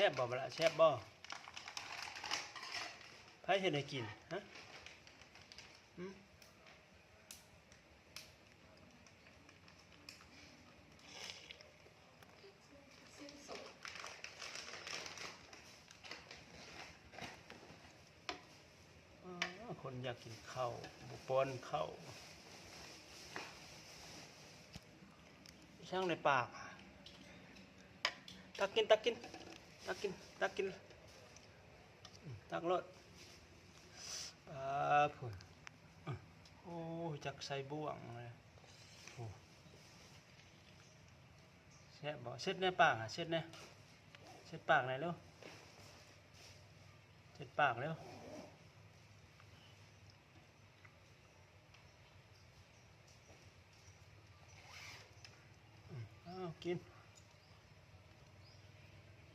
ບບໍ່ ບັກຫຼ້າ ແຊບບໍ່? ໃຜເຮັດໃຫ້ກິນ ຮະ? ຫື? ອ້າ ຄົນຢາກກິນເຂົ້າ ບໍ່ປ້ອນເຂົ້າ. ຊ່າງໃນປາກ ຕັກກິນ ຕັກກິນ ຕັກກິນ ຕັກກິນ ຕັກໂລດ. ອາ ພຸ້ນ ໂອ້ ຈັກໃສ່ບ່ວງເລີຍ. ໂອ້ ແຊບບໍ່? ເຊັດແດ່ປາກ ເຊັດແດ່ ເຊັດປາກແດ່ເລັວ ເຊັດປາກເລັວ. ອ້າວ ກິນ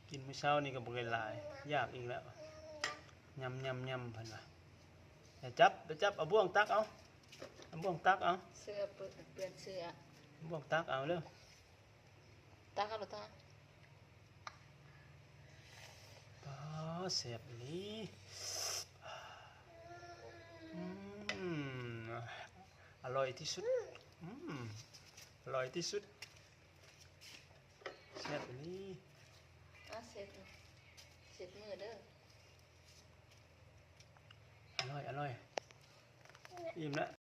ກິນມື້ເຊົ້ານີ້ກໍບໍ່ໄດ້ຫຼາຍ ຢາກອີກແລ້ວ ຍຳໆໆ ເພິ່ນວ່າ. ຢ່າຈັບ ຢ່າຈັບ ເອົາບ່ວງຕັກເອົາ ເອົາບ່ວງຕັກເອົາ. ເສື້ອເປື້ອນ ເປື້ອນເສື້ອ ເອົາບ່ວງຕັກເອົາເດີ້. ຕັກເອົາໂລດຕາ. ປາ ແຊບອີ່ຫຼີ ອືມ ອະລ່ອຍທີ່ສຸດ ອືມ ອະລ່ອຍທີ່ສຸດ ແຊບອີ່ຫຼີ. ອາ ເຊັດ ເຊັດມືເດີ້. ອະລ່ອຍ ອະລ່ອຍ ອີ່ມລະ.